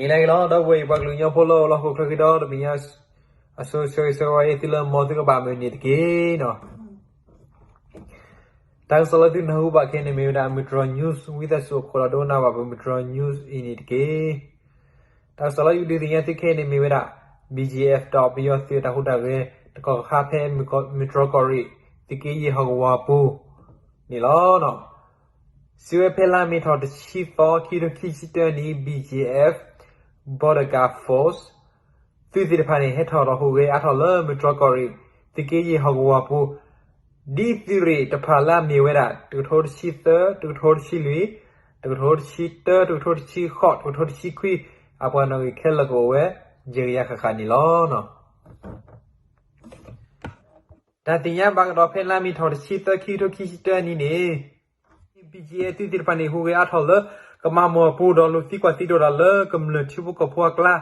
နံၤလၢအဂ့ၤလီၤ ဒီပုၢ်ဝဲၢ်ယပှၤကလုာ်ကညီဖိလၢအိၣ်လၢဟီၣ်ခိၣ်ချၢက့ၤဒီး တဘ့ၣ်ညါ အဆိဆၢဂ့ၤဆၢဝါယဲသုလၢမ်သုကဘၣ်မုာ်န့ၣ်တက့ၢ်နီၤ. တၢ်ကစီၣ်လၢသုနၢ်ဟူဘၣ်ခဲအံၤန့ၣ်မ့ၢ်ဝဲဒၣ် မုၢ်တြီၢ် news ဝံသးစူၤအခိၣ်ဒီးဒိကနၣ်ဘၣ်ပမုၢ်တြီၢ် news အံၤန့ၣ်တက့ၢ်. တၢ်ကစီၣ်လၢယဒုးသ့ၣ်ညါသုခဲအံၤန့ၣ်မ့ၢ်ဝဲဒၣ် BGF ဒီးပယီၤသုးအတၢ်ဟူးတၢ်ဂဲၤ တကီၢ်ခါဖဲမုၢ်တြီၢ်ကီၢ်ရ့ၣ် သုးက့ယဲၢ်ဟီၣ်ကဝီၤပူၤန့ၣ်လီၤ. စံးဝဲဖဲလါမ့ၤထီၣ်တဆံသီ ခံကထိခံဆံတၢနံၣ် BGF Border Guard Force သုးသ့ၣ်တဖၣ်န့ၣ် ဟဲထီၣ်ဒီးဟူးဂဲၤအါထီၣ်လၢမုၢ်တြီၢ်ကီၢ်ရ့ၣ် သုးက့ယဲၢ်ဟီၣ်ကဝီၤပူၤ ဒ်သုးရ့ၣ်တဖၣ်လၢအမ့ၢ်ဝဲဒၣ် တကထိတဆံသၢ, တကထိတဆံလွံၢ်, တကထိတဆံတၢ, တကထိတဆံဃိး, တကထိတဆံခွံ အပှၤနီၣ်ဂံၢ်ခဲလၢာ်ကအိၣ်ဝဲ ယဲၢ်ကယၤဃၣ်ဃၣ်န့ၣ်လီၤ. တၢ်သ့ၣ်ညါဘၣ်ကဒီးဖဲလါမ့ၤထီၣ်တဆံသၢ ခံကထိခံဆံတၢနံၣ်န့ၣ် BGF သုးသ့ၣ်တဖၣ်န့ၣ် ဟူးဂဲၤအါထီၣ်လၢ ကမၤမိၢ်အပူၤဒီးလိာ်သံကွၢ်သံဒိးတၢ်လၢ ကမျၢၢ်ထံဖိကီၢ်ဖိအကျါ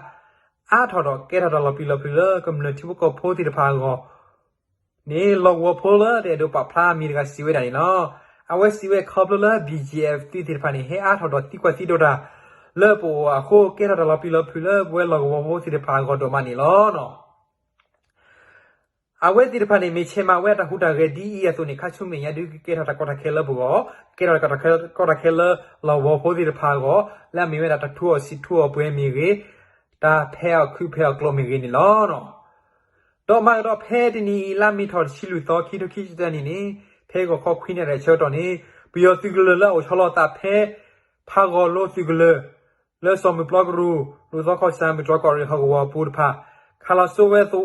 အါထီၣ်ဒီးကဲထီၣ်တၢ်လီၤပျံၤလီၤဖုးလၢ ကမျၢၢ်ထံဖိကီၢ်ဖိသ့ၣ်တဖၣ်အဂီၢ်န့ၣ် လီၢ်ကဝီၤဖိလၢတအဲၣ်ဒိးပာ်ဖျါအမံၤတဂၤစံးဝဲဒၣ်န့ၣ်လီၤ. အဝဲစံးဝဲခီဖျိလၢ BGF သုးသ့ၣ်တဖၣ်န့ၣ် ဟဲအါထီၣ်ဒီးသံကွၢ်သံဒိးတၢ် လၢပအိၣ်အဃိ ကဲထီၣ်တၢ်လီၤပျံၤလီၤဖုးလၢပဝဲလီၢ်ကဝီၤဖိသ့ၣ်တဖၣ်အဂီၢ်ဒိၣ်မးန့ၣ်လီၤ. အဝဲသ့ၣ်တဖၣ်န့ၣ် မ့ၢ်ဆဲးမၤဝဲတၢ်ဟူးတၢ်ဂဲၤဒ်အံၤအသိးန့ၣ် ခါဆူမဲာ်ညါဒုးကကဲထီၣ်တၢ်ကီတၢ်ခဲလၢပဂီၢ်, ကဲထီၣ်တၢ်ကီတၢ်ခဲလၢလီၢ်ကဝီၤဖိသ့ၣ်တဖၣ်အဂီၢ်, လၢအမ့ၢ်ဝဲဒၣ်တၢ်ထူအီၣ်ဆံးထူအီၣ်ပှဲၤမ့ၢ်ဂ့ၤ, တၢ်ဖဲးအီၣ်ခုးဖဲးအီၣ်ကျိၤမ့ၢ်ဂ့ၤန့ၣ်လီၤ. ဒီးမၤကဒီးဖဲတနံၤအံၤ လါမ့ၤထီၣ်တဆံလွံၢ်သီ ခံကထိခံဆံတၢနံၣ်န့ၣ် ဖဲဂီၤခီခွံနၣ်ရံၣ်အဆၢကတီၢ်န့ၣ် ပယီၤသုးကလၢၤလၢအအိၣ်ဆီလီၤအသးဖဲ ဖးဂီၤလိသုးကလၢၤ လၢစီၤမုၢ်ပျီကရူၢ် လူၢ်သီခီၣ်စၢ် မုၢ်တြီၢ်ကီၢ်ရ့ၣ်ဟီၣ်ကဝီၤအပူၤတဖၣ် ခးလီၤစိဝဲ သ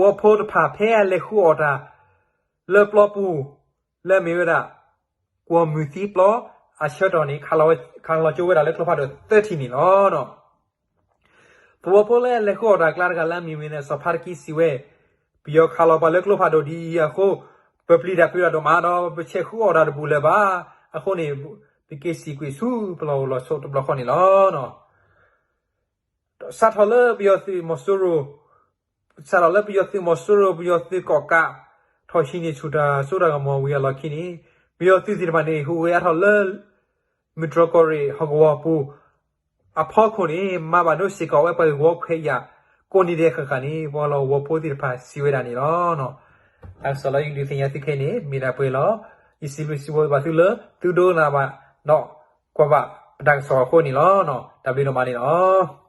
ဝီဖိတဖၣ် ဖဲအလဲၤဃုအီၣ်တၢ် လၢပျီပူၤ လၢအမ့ၢ်ဝဲဒၣ် ကွီၢ်မုၢ်သံပျီအဆၢကတီၢ်န့ၣ် ခးလီၤစိဝဲဒၣ်လၢကျိဖးဒိၣ်သၢထံၣ်န့ၣ်လီၤ. သဝီဖိလၢအလဲၤဃုအီၣ်တၢ်အကျါတဂၤလၢအမ့ၢ်ဝဲန့ၣ် စီၤဖါတကံစံးဝဲ, ပယီၤခးလီၤပှၤလၢကျိဖးဒိၣ်ဒ်အံၤအဃိ ပပျံၤတၢ်ဖုးတၢ်ဒိၣ်မးဒီး ပဆဲးဃုအီၣ်တၢ်တဘူၣ်လၢၤဘၣ်. အဃိန့ၣ် ပက့ၤစံးကွံာ်ဆူပလီၢ်အိၣ်လီၢ်ဆိးတဘျီဃီန့ၣ်လီၤ. စးထီၣ်လၢပယီၤသုးမီၤစိရိၤ, စးထီၣ်လၢပယီၤသုးမီၤစိရိၤ ပယီၤသုးကီၢ်ကး ထီၣ်ဟံးန့ၢ်ဆူၣ်တၢ်စိတၢ်ကမီၤဝံၤအလီၢ်ခံန့ၣ် ပယီၤသုးသ့ၣ်တဖၣ်န့ၣ် ဟူးဂဲၤအါထီၣ်လၢ မုၢ်တြီၢ်ကီၢ်ရ့ၣ်ဟီၣ်ကဝီၤအပူၤ အဖီခိၣ်န့ၣ် မၤဘၣ်ဒိစ့ၢ်ကီးဝဲပှၤဂ့ၢ်ဝီခွဲးယာ် ကိးနံၤဒဲးဃၣ်ဃၣ်န့ၣ် ပှၤလီၢ်ကဝီၤဖိသ့ၣ်တဖၣ်စံးဝဲဒၣ်န့ၣ်လီၤ. တၢ်ကစီၣ်လၢယဒုးသ့ၣ်ညါသုခဲအံၤန့ၣ် မ့ၢ်ဒၣ်ပှဲၤလီၤ. ယစံးဘျုးစံးဖှိၣ်ဘၣ်သုလၢသုဒိကနၣ်ဘၣ်ဒီးကွၢ်ဘၣ်ပတၢ်ကစီၣ်အဃိန့ၣ်လီၤ. တၢ်ဘျုးဒိၣ်မးန့ၣ်လီၤ.